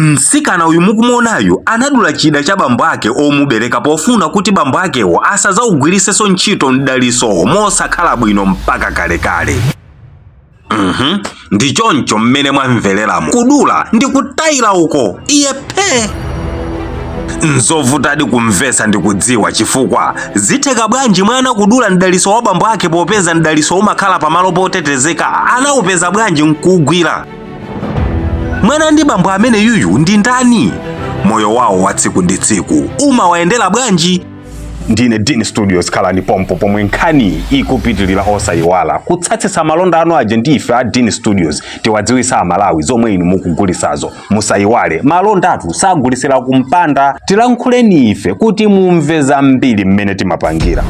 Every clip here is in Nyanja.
Mtsikana uyu mukumuonayu anadula chida cha bambo ake omubereka pofuna kuti bambo akewo asazaugwirisenso ntchito mdalisowo mosakhala bwino mpaka kalekale. Ndi choncho mmene mwamvereramo, kudula ndi kutayira uko iye phe. Nzovutadi kumvetsa ndi kudziwa chifukwa zitheka bwanji mwana kudula mdaliso wa bambo ake popeza mdaliso umakhala pamalo potetezeka? Anawupeza bwanji nkuugwira? Mwana ndi bambo amene yuyu ndi ndani? Moyo wawo wa tsiku ndi tsiku umawayendera bwanji? Ndine Dean Studios, khalani pompo pomwe nkhani ikupitilira. Osayiwala kutsatsitsa malonda anu aja ndi ife a Dean Studios, tiwadziwisa Amalawi zomwe inu mukugulisazo. Musayiwale, malondatu sagulisira kumpanda. Tilankhuleni ife kuti mumve zambiri mmene timapangira.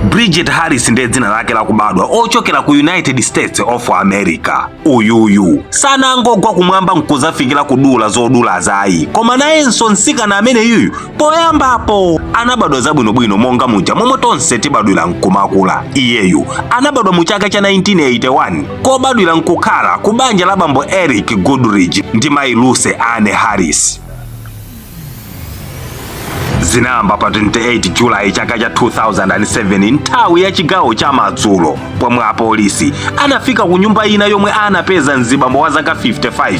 Bridget Harris ndiye dzina lake lakubadwa, ochokera ku United States of America. Uyuyu sanangogwa kumwamba nkuzafikira kudula zodula zayi, koma nayenso mtsikana amene yuyu poyambapo anabadwa zabwinobwino monga muja momwe tonse tibadwira nkumakula. Iyeyu anabadwa mu chaka cha 1981, kobadwira nkukhala ku banja la bambo Eric Goodridge ndi mayi Lucy Anne Harris. Zinayamba pa 28 Julayi chaka cha 2007, nthawi ya chigawo cha madzulo, pomwe apolisi anafika ku nyumba ina yomwe anapeza mzibambo wa zaka 55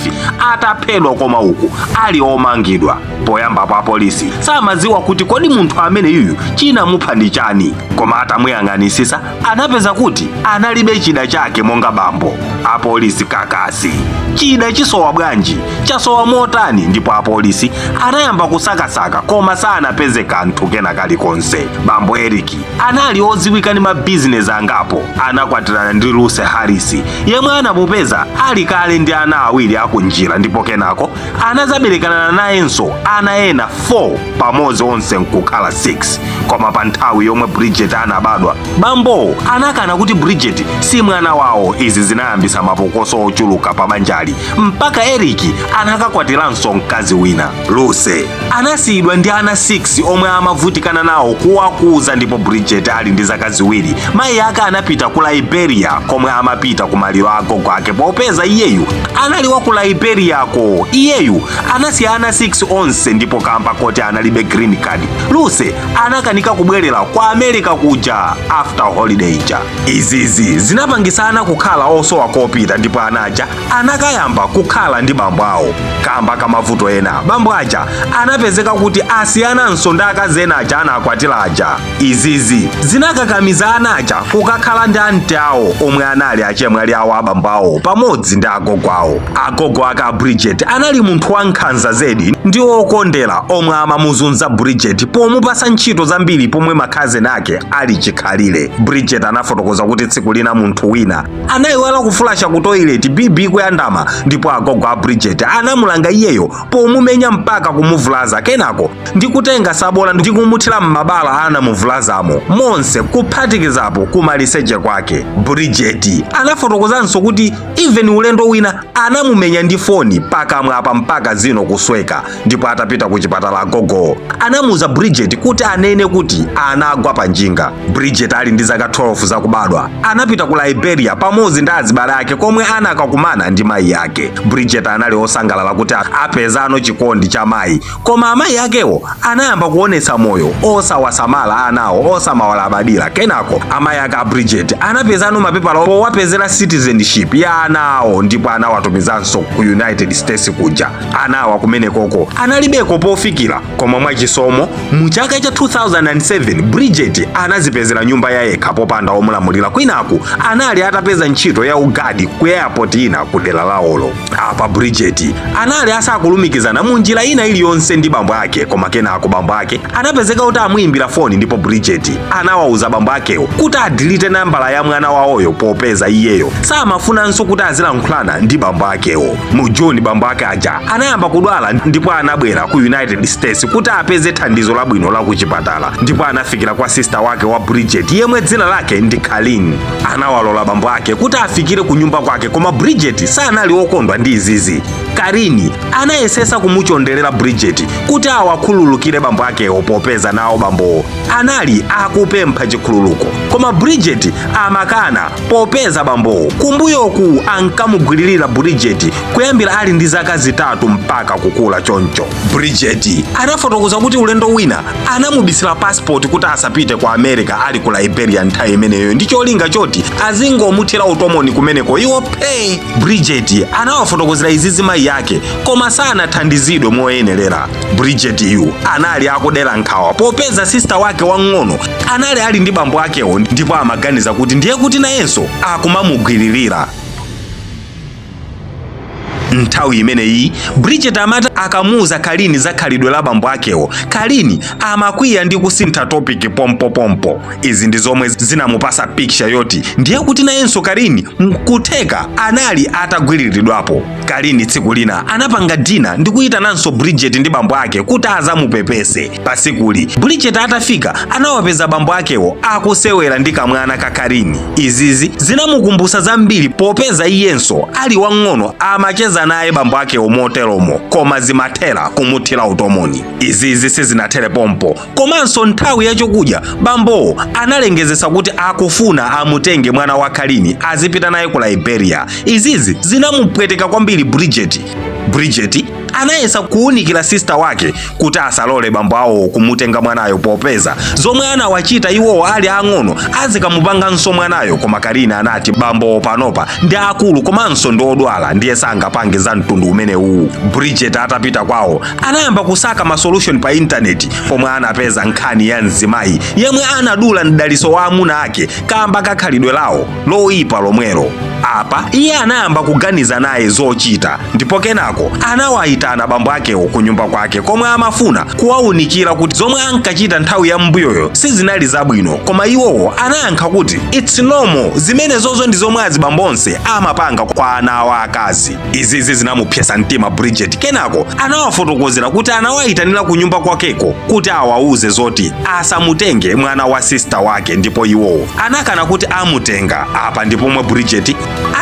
ataphedwa, koma uku ali omangidwa. Poyambapo apolisi samadziwa kuti kodi munthu amene yuyu chinamupha ndi chani, koma atamuyang'anisisa anapeza kuti analibe chida chake monga bambo. Apolisi kakasi, chida chisowa bwanji? Chasowa motani? Ndipo apolisi anayamba kusakasaka koma sanapeze kanthu kena kalikonse. Bambo Eric anali odziwika ndi mabizinesi angapo. Anakwatirana ndi Lucy Harris, yemwe anamupeza ali kale ndi ana awiri akunjira, ndipo kenako anazaberekana nayenso ana ena 4, pamodzi onse nkukhala 6. Koma pa nthawi yomwe Bridget anabadwa, bambo anakana kuti Bridget si mwana wawo. Izi zinayambisa mapokoso ochuluka pa banjali mpaka Eric anakakwatiranso mkazi wina. Lucy anasiyidwa ndi ana 6 omwe amavutikana nawo kuwakuza. Ndipo Bridget ali ndi zaka 2, mayi ake anapita ku Liberia komwe amapita ku maliro a agogo ake, popeza iyeyu anali wa ku Liberia-ko. Iyeyu anasiya ana 6 onse, ndipo kamba koti analibe green card, Lucy anakanika kubwerera ku America kuja after holiday ija. Izizi zinapangisa ana kukhala osowa kopita, ndipo anaja anakayamba kukhala ndi bambo awo. Kamba kamavuto ena, bambo aja anapezeka kuti asiyananso ndi akazi ena aja anakwatira aja. Izizi zinakakamiza ana aja kukakhala ndi anti awo omwe anali achemwali awo abambo awo pamodzi ndi agogo awo. Agogo ake a Bridget anali munthu wankhanza zedi ndi okondera omwe amamuzunza Bridget pomupasa ntchito zambiri pomwe ma cousin ake ali chikhalire. Bridget anafotokoza kuti tsiku lina munthu wina anayiwala kufulasha ku toilet bibi kuyandama, ndipo agogo a Bridget anamulanga iyeyo pomumenya mpaka kumuvulaza, kenako ndi kutenga sabola ndi kumuthira m'mabala anamuvulazamo monse, kuphatikizapo kumaliseche kwake. Bridget anafotokozanso kuti even ulendo wina anamumenya ndi foni pakamwapa mpaka zino kusweka, ndipo atapita ku chipatala agogo anamuuza Bridget kuti anene kuti anagwa pa njinga. Bridget ali ndi zaka 12 zakubadwa anapita ku Liberia pamodzi ndi azibale ake komwe anakakumana ndi mayi ake. Bridget anali osangalala kuti apezano chikondi cha mayi, koma amayi akewo anayamba kuonetsa moyo osawasamala anawo, osamawalabadira. Kenako amayi ake a Bridget anapezano mapepala powapezera citizenship ya ana awo, ndipo anawatumizanso ku United States kuja. Anawa kumenekoko analibeko pofikira, koma mwachisomo mu chaka cha 2007 Bridget anazipezera nyumba ya yekha popanda omulamulira. Kwinaku anali atapeza ntchito ya ugadi ku airport ina ku dera lawolo. Apa Bridget anali asakulumikizana mu njira ina iliyonse ndi bambo ake, koma kenako bambo ake anapezeka kuti amuyimbira foni, ndipo Bridget anawauza bambo akewo kuti adelete nambala ya mwana wawoyo popeza iyeyo samafunanso kuti azilankhulana ndi bambo akewo. Mu Juni bambo ake aja anayamba kudwala, ndipo anabwera ku United States kuti apeze thandizo labwino la kuchipatala, ndipo anafikira kwa sister wake wa Bridget yemwe dzina lake ndi Kalin. Anawalola bambo ake kuti afikire ku nyumba kwake, koma Bridget sanali wokondwa ndi izizi. Karini anayesesa kumuchonderera Bridget kuti awakhululukire bambo akewo, popeza nawo bambowo anali akupempha chikhululuko, koma Bridget amakana popeza bambowo kumbuyoku ankamugwiririra Bridget kuyambira ali ndi zaka 3 mpaka kukula choncho. Bridget anafotokoza kuti ulendo wina anamubisira passport kuti asapite ku America ali ku Liberia nthawi imeneyo, ndi cholinga choti azingomuthira utomoni kumeneko iwo phe. Bridget anawafotokozera izizi mayi ake, koma sanathandizidwe moyenerera. Bridget yu anali akudera nkhawa popeza sister wake wang'ono anali ali ndi bambo akewo, ndipo amaganiza kuti ndiye kuti nayenso akumamugwiririra. Nthawi imeneyi Bridget amati akamuuza Kalini za khalidwe la bambo akewo, Kalini amakwiya ndi kusintha topic pompopompo. Izi ndi zomwe zinamupasa picture yoti ndiye kuti nayenso Kalini mkutheka anali atagwiriridwapo. Kalini tsiku lina anapanga dinner ndi kuyitananso Bridget ndi bambo ake kuti azamupepese. Pasikuli Bridget atafika, anawapeza bambo akewo akusewera ndi kamwana ka Kalini. Izizi zinamukumbusa zambiri popeza iyenso ali wang'ono amacheza naye bambo akewo moteromo, koma zimathera kumuthira utomoni. Izizi sizinathere pompo, komanso nthawi yachokudya bambowo analengezesa kuti akufuna amutenge mwana wa Kalini azipita naye ku Liberia. Izizi zinamupweteka kwambiri Bridget. Bridget anayesa kuwunikira sister wake kuti asalole bambo awo kumutenga mwanayo, popeza zomwe anawachita iwowo ali ang'ono azikamupanganso mwanayo. Koma Karina anati bambowo panopa ndi akulu komanso ndi odwala, ndiye sangapange za mtundu umenewu. Bridget atapita kwawo anayamba kusaka ma solution pa intaneti, pomwe anapeza nkhani ya mzimayi yemwe anadula mdaliso wa amuna ake kamba kakhalidwe lawo loyipa lomwelo. Apa iye anayamba kuganiza naye zochita, ndipo kenako anawayitana bambo akewo ku nyumba kwake, komwe amafuna kuwawunikira kuti zomwe ankachita nthawi ya mbuyoyo sizinali zabwino. Koma iwowo anayankha kuti it's normal, zimenezozo ndi zomwe azibambo onse amapanga kwa ana awo akazi. Izizi zinamupsesa mtima Bridget. Kenako anawafotokozera kuti anawayitanira ku nyumba kwakeko kuti awauze zoti asamutenge mwana wa sister wake, ndipo iwowo anakana kuti amutenga. Apa ndipomwe Bridget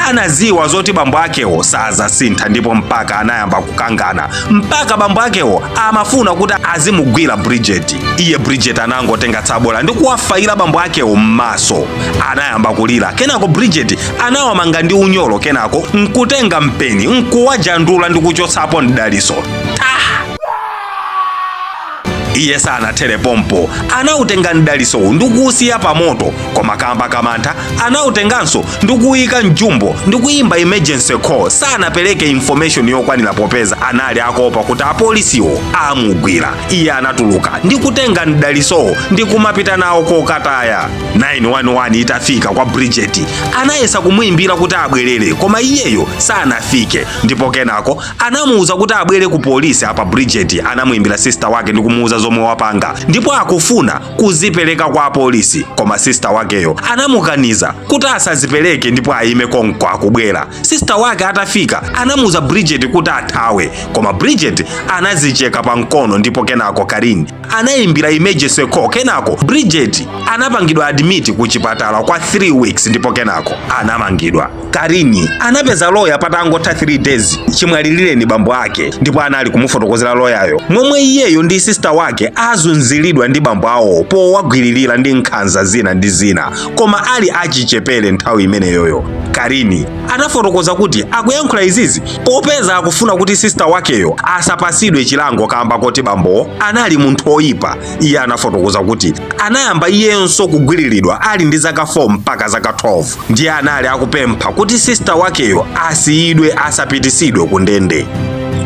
anaziwa zoti bambo akewo sazasintha, ndipo mpaka anayamba kukangana, mpaka bambo akewo amafuna kuti azimugwira Bridget. Iye Bridget anangotenga tsabola ndi kuwafaira bambo akewo m'maso. Anayamba kulira. Kenako Bridget anawamanga ndi unyolo, kenako nkutenga mpeni nkuwajandula ndi kuchotsapo mdaliso. Iye sanathere pompo, anautenga mdalisowu ndi kuwusiya pa moto, koma kamba kamantha anautenganso ndi kuwuyika mjumbo ndi kuyimba emergency call. Sanapereke information yokwanira popeza anali akuopa kuti apolisiwo amugwira. Iye anatuluka ndi kutenga mdalisowo ndi kumapita nawo kokataya. 911 itafika kwa Bridget, anayesa kumuyimbira kuti abwerere, koma iyeyo sanafike, ndipo kenako anamuwuza kuti abwere ku polisi. Apa Bridget anamuyimbira sister wake ndi kumuwuza zomwe wapanga ndipo akufuna kuzipereka kwa apolisi, koma sister wakeyo anamukaniza kuti asazipereke ndipo ayime konko, akubwera. Sister wake atafika anamuwuza Bridget kuti athawe, koma Bridget anazicheka pa mkono, ndipo kenako Karin anayimbira emergency call. Kenako Bridget anapangidwa admit ku chipatala kwa 3 weeks, ndipo kenako anamangidwa. Karini anapeza loya patangotha 3 days chimwalilireni bambo ake, ndipo anali kumufotokozera loyayo momwe iyeyo ndi sister wake azunziridwa ndi bambo awo powagwiririra ndi nkhanza zina ndi zina, koma ali achichepere nthawi imeneyoyo. Karini anafotokoza kuti akuyankhula izizi popeza akufuna kuti sister wakeyo asapasidwe chilango kamba koti bambowo anali munthu oyipa. Iye anafotokoza kuti anayamba iyenso kugwiriridwa ali ndi zaka 4 mpaka zaka 12, ndiye anali akupempha kuti sister wakeyo asiyidwe, asapitisidwe ku ndende.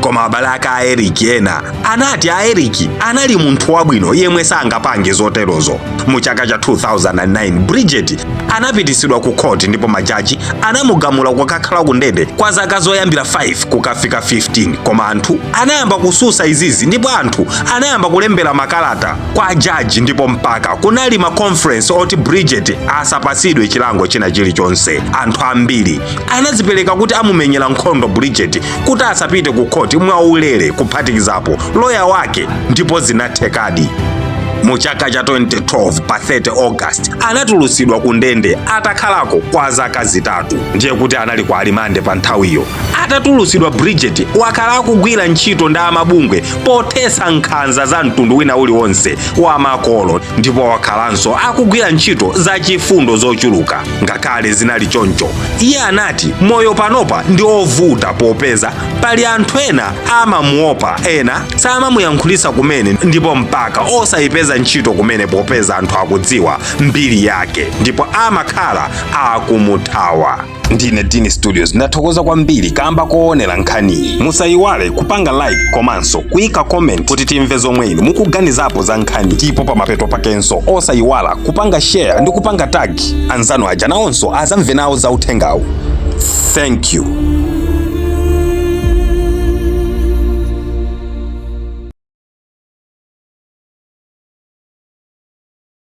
Koma abale ake a Eric ena anati a Eric anali munthu wabwino yemwe sangapange zoterozo. Mu chaka cha 2009 Bridget anapitisidwa ku court, ndipo majaji anamugamula kukakhala ku ndende kwa zaka zoyambira 5 kukafika 15. Koma anthu anayamba kususa izizi, ndipo anthu anayamba kulembera makalata kwa jaji, ndipo mpaka kunali ma conference oti Bridget asapasidwe chilango china chilichonse. Anthu ambiri anazipereka kuti amumenyera nkhondo Bridget kuti asapite ku court mwaulere, kuphatikizapo loya wake, ndipo zinathekadi. Mu Mu chaka cha 2012 pa 30 August anatulutsidwa ku ndende atakhalako kwa zaka 3, ndiye kuti anali ku alimande pa nthawiyo. Atatulutsidwa, Bridget wakhala akugwira ntchito ndi amabungwe pothetsa nkhanza za mtundu wina uliwonse wa makolo, ndipo wakhalanso akugwira ntchito za chifundo zochuluka. Ngakhale zinali choncho, iye anati moyo panopa ndi ovuta popeza pali anthu ena amamuopa, ena samamuyankhulitsa kumene, ndipo mpaka osayipeza ntchito kumene popeza anthu akudziwa mbiri yake ndipo amakhala akumuthawa. Ndine Dini Studios, ndathokoza kwambiri kamba koonera nkhaniyi. Musayiwale kupanga like komanso kuyika comment kuti timve zomwe inu mukuganizapo za nkhani, ndipo pamapeto pakenso osayiwala kupanga share ndi kupanga tag anzanu aja, nawonso azamve nawo za uthengawu. Thank you.